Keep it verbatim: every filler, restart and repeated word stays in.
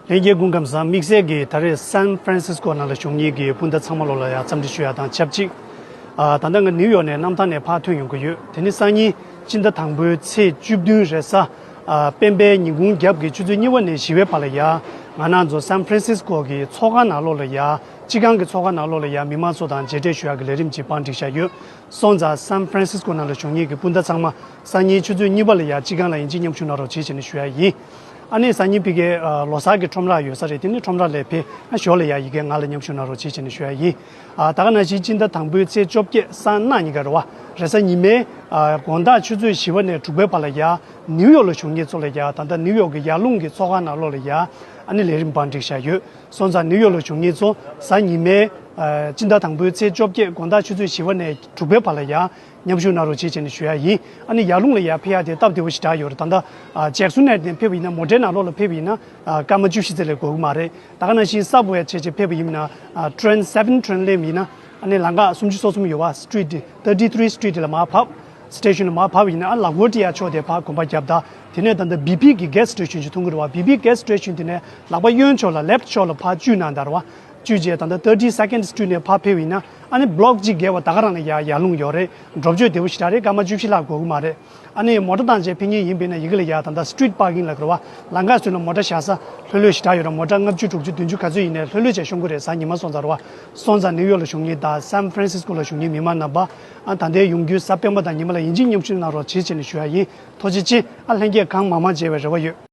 ལྷན་རྒྱས་སྐུ་ཁམས་བཟང་། དམིགས་བསལ་གྱིས་ད་རེས་སན་ཧྥ་རན་སིས་ཀོ་ནང་ལ་བཞུགས་མཁན་གྱི་སྤུན་ཟླ་ཚང་མ་ལོ་ལ་ཡང་འཚམས་འདྲི་ཞུ་ཡ་དང་ཆབས་ཅིག་ཨ། ད་ལྟ་ང་ནིའུ་ཡོག་ནས་གནམ་ཐང་ནས་ཕར་ཐོན་ཡོང་གི་ཡོད། དེ་ནི་སང་ཉིན་སྤྱི་ཟླ་དང་པོའི་ཚེས་བཅུ་བདུན་རེས་གཟའ་ཨ། སྤེན་པའི་ཉིན་གུང་རྒྱབ་ཀྱི་ཆུ་ཚོད་གཉིས་པ་ནས་བཞི་པའི་བར་ལ་ཡ། ང་རང་ཚོ་སན་ཧྥ་རན་སིས་ཀོ་གི་ཚོགས་ཁང་ནང་ལོགས་ལ་ཡ། སྤྱི་ཁང་གི་ཚོགས་ཁང་ནང་ལོགས་ལ་ཡ་མི་མང་ཚོ་དང་མཇལ་འཕྲད་ཞུ་ཡག་གི་ལས་རིམ་ཅིག་བང་བསྒྲིགས་བཞག་ཡོད། སོང་ཙང་སན་ཧྥ་རན་སིས་ཀོ་ནང་ལ་བཞུགས་མཁན་གྱི་སྤུན་ཟླ་ཚང་མ་སང་ཉིན་ཆུ་ཚོད་གཉིས་པ་ལ་ཡ་སྤྱི་ཁང་ལ་ཡིན་གཅིག་མཉམ་ཞུགས་གནང་རོགས་བྱེད་ཅེས་ནས་ཞུ་ཡ་ཡིན། ཨ་ནི་སང་ཉིན་ཕ་གིའི་ཨ། ལོ་གསར་གྱི་ཁྲོམ་ར་ཡོད་ས་རེད། དེ་ནི་ཁྲོམ་ར་ལ་ཕེབས། ཨ། ཞོར་ལ་ཡ་ཡི་གེ་ང་ལ་མཉམ་ཞུགས་གནང་རོགས་བྱེད་ཅེས་ནས་ཞུ་ཡ་ཡིན། ཨ། ད་ག་ནང་བཞིན་སྤྱི་ཟླ་དང་པོའི་ཚེས་བཅོ་བརྒྱད་གཟའ་ཉི་མའི་ཨ། དགོང་དག་ཆུ་ཚོད་བཞི་པ་ནས་དྲུག་པའི་བར་ལ་ཡ། ནིའུ་ཡོག་ལ་བཞུགས་མཁན་ཚོ་ལ་ཡ། ད་ལྟ་ནིའུ་ཡོག་གི་ཡར་ཀླུང་གི་ཚོགས་ཁང་ནང་ལོགས་ལ་ཡ། ཨ་ནི་ལས་རིམ་བང་བསྒྲིགས་བཞག་ཡོད། སོང་ཙང་ནིའུ་ཡོག་ལ་བཞུགས་མཁན་ཚོ་གཟའ་ཉི་མའི་ཨ། སྤྱི་ཟླ་དང་པོའི་ཚེས་བཅོ་བརྒྱད་དགོང་དག་ཆུ་ཚོད་བཞི་པ་ནས་དྲུག་པའི་བར་ལ་ཡ། མཉམ་ཞུགས་གནང་རོགས་བྱེད་ཅེས་ནས་ཞུ་ཡ་ཡིན། ཨ་ནི་ཡར་ཀླུང་ལ་ཡ་ཕེབས་ཡ་དེ་སྟབས་བདེ་པོ་ཞེ་དྲག་ཡོད་རེད། ད་ལྟ་ཨ། ཇེག་སུན་ནས་ནས་ཕེབས་པ་ཡིན་ན། མོ་ཊའི་ནང་ལོགས་ལ་ཕེབས་པ་ཡིན་ན། ཨ། སྐར་མ་བཅུ་བཞི་ཙམ་ལས་འགོར་གི་མ་རེད། ད་ག་ནང་བཞིན་སབ་ཝེ་བྱས་བྱས་ཕེབས་པ་ཡིན་ན། ཨ། ཊེན་སེ་ཝེན་ཊེན་སླེབས་ཡིན་ན། ཨ་ནི་ལམ་ཁ་སུམ་ཅུ་སོ་གསུམ་ཡོད་པ། སི་ཊི་རིཊ་ཐར་ཊི་ཐི་རི་སི་ཊི་རིཊ་ལ་མར་བབས། སི་ཊེ་ཤན་ལ་མར་བབས་ཡིན་ན། ཨ། ལ་གོ་ཊི་ཡ་ཕྱོགས་དེ་ཕར་གོམ་པ་བརྒྱབ། ད་དེ་ནས་ད་ལྟ་བི་པི་གི་གེ་སི་སི་ཊེ་ཤན་ཅིག་མཐོང་གི་རེད་པ། བི་པི་གེ་སི་སི་ཊེ་ཤན་དེ་ནས་ལག་པ་གཡོན་ཕྱོགས་ལ། ལེཕ་ཊི་ཕྱོགས་ལ་ཕར་བརྒྱུད་གནང་དང་རེད་པ། བརྒྱུད་རྗེས་ད་ལྟ་ཐར་ཊི་སེ་ཀེན་ཌི་སི་ཊི་རིཊ་ནས་ཕར་ཕེབས་ཡིན་ན། ཨ་ནི་བྷི་ལོག་གཅིག་བརྒལ་བ་ད་ག་རང་ལ་ཡ་ཡར་ཀླུང་ཡོད་རེད། འགྲོ་བསྐྱོད་བདེ་པོ་ཞེ་དྲག་རེད། སྐར་མ་བཅུ་བཞི་ལྷག་འགོར་གི་མ་རེད། ཨ་ནི་མོ་ཊ་བཏང་བྱས་ཕེབས་མཁན་ཡིན་པ་ཡིན་ན། ཡི་གེ་ལ་ཡ་ད་ལྟ་སི་ཊི་རིཊ་པར་ཀིང་ལབ་ཀྱི་རེད་པ། ལམ་ཁ་ཟུར་ལ་མོ་ཊ་བཞག་ས་ལྷོད་ལྷོད་ཞེ་དྲག་ཡོད་རེད། མོ་ཊ་ལྔ་བཅུ་དྲུག་ཅུ་བདུན་ཅུ་ག་ཚོད་ཡིན་ནའི་ལྷོད་ལྷོད་བྱས་ཤོང་གི་རེད། གཟའ་ཉི་མ་སོང་ཙང་རེད་པ། སོང་ཙང་ནིའུ་ཡོག་ལ་བཞུགས་མཁན་དང་སན་ཧྥ་རན་སིས་ཀོ་ལ་བཞུགས་མཁན་མི་མང་རྣམ་པ། ཨ། ད་ལྟའི་ཡོང་རྒྱུའི་གཟའ་སྤེན་པ་དང་ཉི་མ་ལ་ཡིན་གཅིག་མཉམ་ཞུགས་གནང་རོགས་བྱེད་ཅེས་ནས་ཞུ་ཡ་ཡིན། ཐུགས་རྗེ་ཆེ། ཨ། ལྷན་རྒྱས་གང་མང་མང་མཇལ་བའི་རེ་བ་ཡོད།